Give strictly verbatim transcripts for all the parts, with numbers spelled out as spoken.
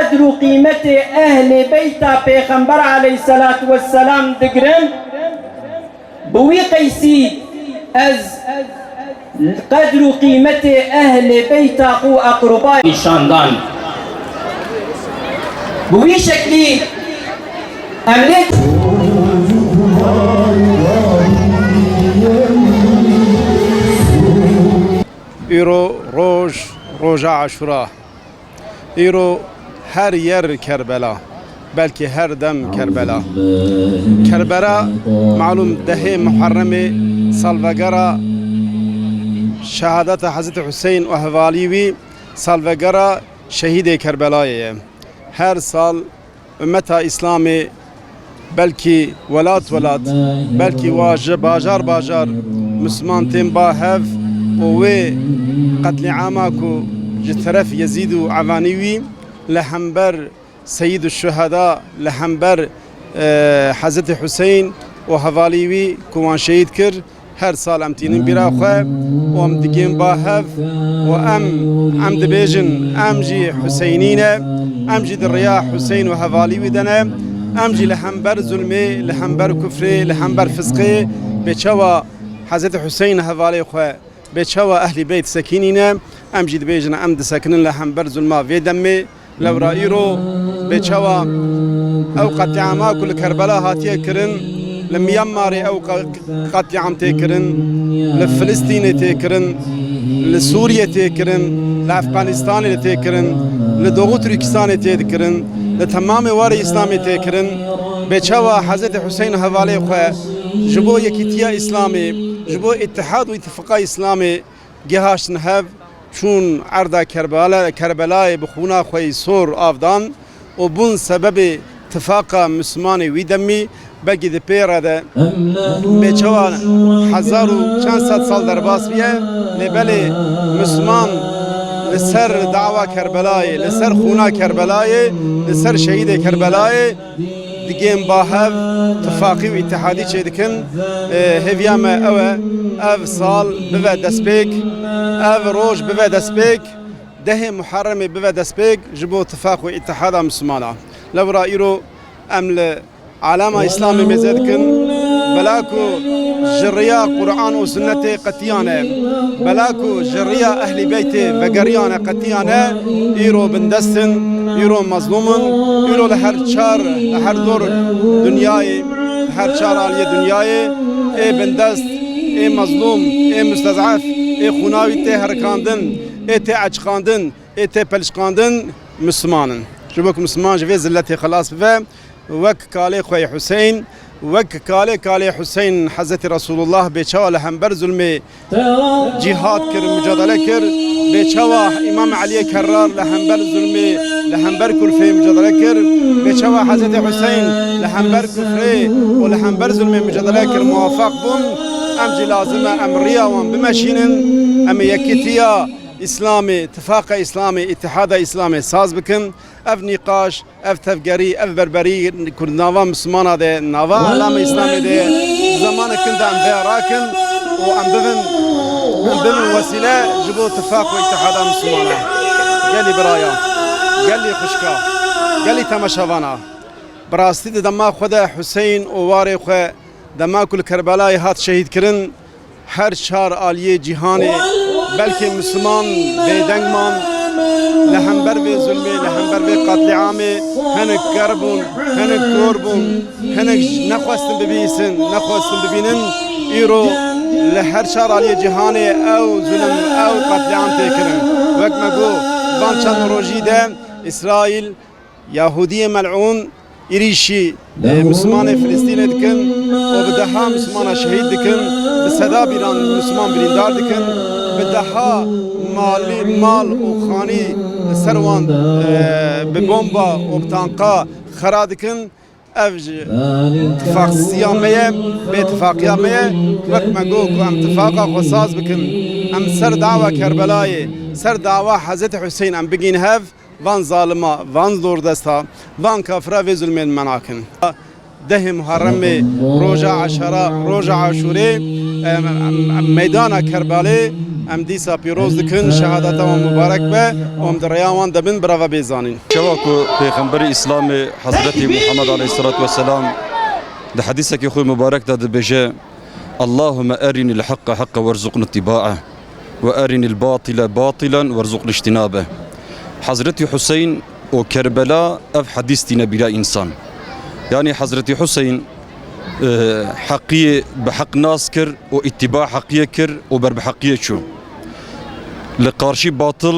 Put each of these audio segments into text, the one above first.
qedr û qîmetê ehlê beyta Pêxember aleyhisselatu vesselam digirin, bi wî qeysî ez qedr û qîmetê ehlê beyta xwe û eqrûbayê nîşan dan. Bi wî şeklî em lê Îro roj, roja Aşura. Îro her yer Kerbela, belkî her dem Kerbela. Kerbela, malûm, dehê Muharremê salvegera şehadeta Hezretî Huseyn û hevalî wî, salvegera şehîdê Kerbelayê ye. Her sal Ummeta Îslamê, belkî welat welat, belkî wa ji bajar bajar Misliman tên ba hev û wê qetlîama ku ji teref Yezîd û evanî wî li hember Seyîd û Şuheda, li hember, e, Hezretî Huseyn û hevalî wî ku wan şehîd kir, her sal em tînin bîra xwe û em digên ba hev û em, em dibêjin, em jî Huseynî ne, em jî di riya Huseyn û hevalî wî de ne, em jî li hember zulmê, li hember kufrê, li hember fisqê, bê çawa Hezretî Huseyn hevalê xwe, bê çawa Ehlî Beyt sekînîne, em jî dibêjin, em disekinin li hember zulma vê demê. Lewra îro bê çawa ew qetlîama ku li Kerbela hatiye kirin, li Myanmarê ew qe-, qetlîam tê kirin, li Filistînê tê kirin, li Sûriyê tê kirin, li Efxanistanê tê kirin, li Doğu Tirkistanê tê dikirin, li temamê warê Îslamê tê kirin, bê çawa Hezretî Huseyn û hevalê xwe ji bo yekîtiya Îslamê, ji bo îtihad û îtifaqa Îslamê gihaştin hev, çûn erda Kerbela-, Kerbelayê bi xûna xwe yî sor av dan û bûn sebebê tifaqa Mislimanê wî demî, belkî di pê re de bê çawa hezar û çend sed sal derbas bûye, lê belê Misliman li ser dawa Kerbelayê, li ser xûna Kerbelayê, li ser şehîdê Kerbelayê, digên ba hev, tifaqî û îtihadî çêdikin. E, hêviya me ew e, ev sal bive destpêk, ev roj bive destpêk, dehê Muharremê bive destpêk ji bo tifaq û îtihada Mislimana. Lewra îro em li alama Îslamê mêze dikin, bela ku ji riya Quran û Sunnetê qetiyane, bela ku ji riya Ehlî Beytê vegeriyane qetiyane, îro bindest in, îro mezlûm in, îro li her çar, li her dor dinyayê, li her çar aliyê dinyayê, ê bindest, ê mezlûm, ê mustezef, ê xûna wî tê herikandin, ê tê eçiqandin, ê tê pelişqandin, Misliman in. Ji bo ku Misliman ji vê ziletê xilas bibe, wek kalê xwe yê Huseyn, wek kalê kalê Huseyn Hezretî Resulullah bê çawa li hember zulmê cîhad kir, mucadele kir, bê çawa Îmam Eliyê Kerrar li hember zulmê, li hember kulfê mucadele kir, bê çawa Hezretî Huseyn li hember kufrê û li hember zulmê mucadele kir, muwefeq bûn, em jî lazim e em riya wan bimeşînin, em ê yekîtiya Îslamê, tifaqa Îslamê, îtihada Îslamê saz bikin. Ev nîqaş, ev tevgerî, ev berberî ku di nava Mislimana de, nava alama Îslamê de, di zemanek kin de em vê rakin û em bibin, em bibin wesîle ji bo tifaq û îtihada Mislimana. Gelî biraya, gelî xwişka, gelî temaşevana. Bi rastî di dema xwe de Huseyn û warê xwe, dema ku li Kerbelayê hat şehîd kirin, her çar aliyê cîhanê, belkê Misliman bêdeng man, li hember vê zulmê, li hember vê qetlîamê, hinek ker bûn, hinek kor bûn, hinek nexwestin bibîsin, nexwestin bibînin. Îro li her çar aliyê cîhanê ew zulm, ew qetlîam tê kirin. Wek me got, van çend rojî de Îsraîl, Yahudiyê mel'ûn êrîşî, e, Mislimanê Filistînê dikin û bi deha Mislimana şehîd dikin, bi seda bîran Misliman birîndar dikin, bi deha malî, mal û xanî li ser wan, e, bi bomba û bi tanqa xera dikin. Ev ji tifaqsiya me ye, bêtifaqiya me ye. Wek me got ku em tifaqa xwe saz bikin, em ser dawa Kerbelayê, ser dawa Hezretî Huseyn em bigîn hev. Van zalima, van zordesta, van kafira vê zulmên me nakin. Dehê Muharremê, roja Eşera, roja Aşûrê, Em, em, em meydana Kerbalê em dîsa pîroz dikin, şehadeta wan mubarek be û em di rêya wan de bin, birava bê zanîn. Şeva ku Pêxemberê Îslamê Hezretî Muhammed aleyhisselatu vesselam di hedîsekê xwe mubarek de dibêje, "Allahümme erinil haqqa haqqa werzuqni ittiba'a ve erinil batile batilen werzuqni ijtinabe." Hezretî Huseyn û Kerbela, ev hedîs tîne bîra însan. Yanî Hezretî Huseyn, e, heqiyê bi heq nas kir û îttiba heqiyê kir û ber bi heqiyê çû. Li qarşî batil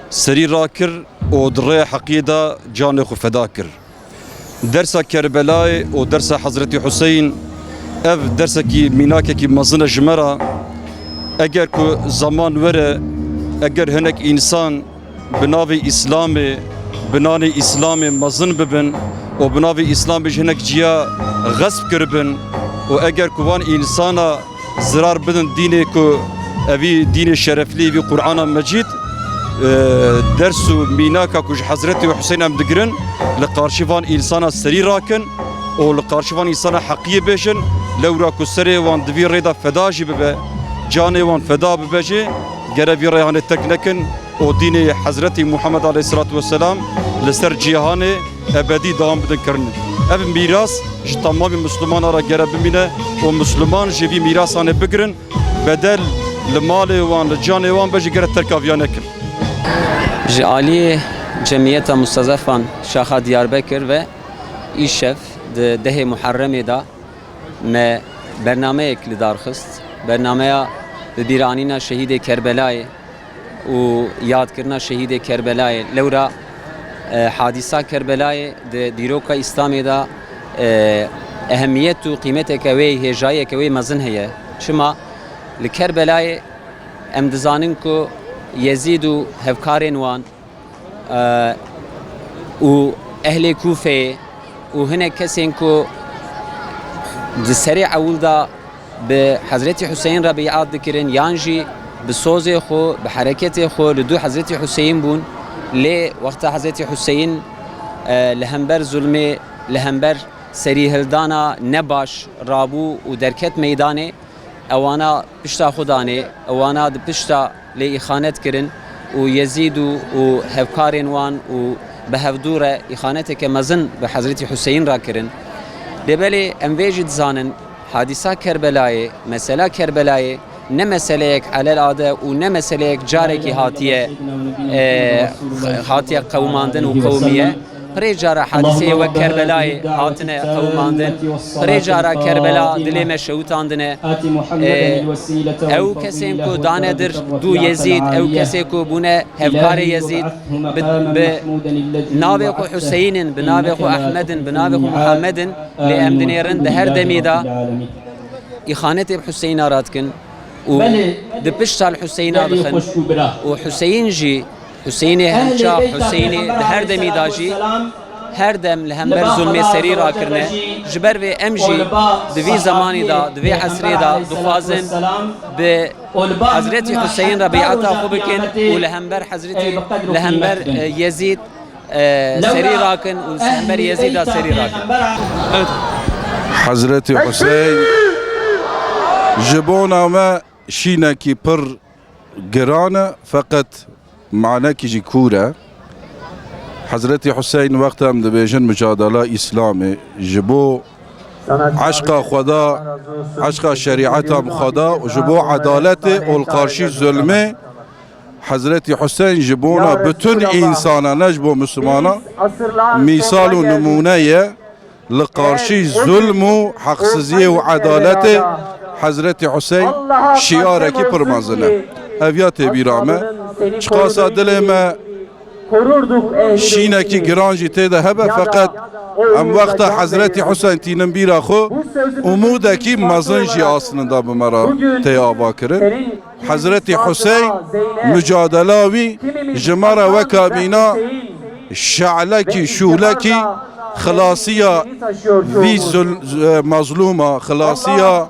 serî rakir û di rêya heqiyê de canê xwe feda kir. Dersa Kerbelayê û dersa Hezretî Huseyn, ev dersekî mînakekî mezin e ji me re. Eger ku zeman were, eger hinek însan bi navê Îslamê, bi nanê Îslamê mezin bibin û bi navê Îslamê ji hinek ciya xesp kiribin û eger ku van însana zirar bidin dînê ku evî dînê şereflî, evî Qur'ana Mecîd, e, ders û mînaka ku ji Hezretî Huseyn em digirin, li qarşî van însana serî rakin û li qarşî van însana heqiyê bêjin, lewra ku serê wan di vî rê de feda jî bibe, canê wan feda bibe jî, gere vî rêhanê terk nekin û dînê Hezretî Muhammed aleyhisselatu vesselam li ser cîhanê ebedî dewam bidin kirin. Ev mîras ji temamî Mislimanan re gere bimîne û Misliman ji vî mîrasanê bigirin, bedel li malê wan, li canê wan be jî gere terka viya nekin. Ji aliyê Cemiyeta Mustezefan Şaxa Diyarbekir ve îşev di dehê Muharremê de me bernameyek li dar xist. Bernameya bibîranîna şehîdê Kerbelayê û yadkirina şehîdê Kerbelayê. Lewra, e, hadîsa Kerbelayê di dîroka Îslamê de, e, ehemiyet û qîmeteke wê, hêjayiyeke wê mezin heye. Çima? Li Kerbelayê em dizanin ku Yezîd û hevkarên wan, e, û ehlê Kûfeyê û hinek kesên ku di serê ewil de bi Hezretî Huseyin re beyat dikirin, yan jî bi sozê xwe, bi hereketê xwe li dû Hezretî Huseyin bûn. Lê wexta Hezretî Huseyin, e, li hember zulmê, li hember serîhildana nebaş rabû û derket meydanê, ewana pişta xwe danê, ewana di pişta lê îxanet kirin û Yezîd û, û hevkarên wan û bi hevdû re îxaneteke mezin bi Hezretî Huseyîn re kirin. Lê belê em vê jî dizanin, hadîsa Kerbelayê, mesela Kerbelayê ne meseleyek elelade û ne meseleyek carekî hatiye, e, hatiye qewimandin û qewimiye. Pirê cara hadîseyê wek Kerbelayê hatine qewimandin. Pirê cara Kerbela dilê me şewitandine. E, ew kesên ku dane dir dû Yezîd, ew kesê ku bûne hevkarê Yezîd, bi, bi navê xwe Huseyîn in, bi navê xwe Ehmed in, bi navê xwe Muhammed in, lê em dinêrin di her demê de îxanetê bi Huseyna re dikin û di pişta li Huseyna dixin û Huseyîn jî, Huseyînê hemçax, Huseyînê di her demî de jî her dem li hember zulmê serî rakirine. Ji ber vê em jî di vî zemanî de, di vê esrê de dixwazin bi Hezretî Huseyîn re beyata xwe bikin û li hember Hezretî, li hember, e, Yezîd, e, serî rakin û li hember Yezîda serî rakin. Hezretî Huseyn ji bona me şînekî pir giran e, feqet manekî jî kûr e. Hezretî Huseyn, wexta em dibêjin micadela Îslamê, ji bo eşqa Xweda, eşqa şerîeta Xweda û ji bo edaletê û li qarşî zulmê, Hezretî Huseyn ji bona bütün însana, ne ji bo Mislimana, mîsal û nimûne ye. Li qarşî zulm û heqsiziyê û edaletê Hezretî Huseyn şiarekî pir mezin e. Ev ya têbîra me. Çiqasa dilê me şînekî giran jî tê de hebe, feqet em wexta Hezretî Huseyn tînin bîra xwe, umûdekî mezin jî aslında bi me re tê avakirin. Hezretî Huseyn, mucadela wî ji me re weka mîna şe'lekî, şûlekî, xilasiya vî zul-, e, mazlûma, xilasiya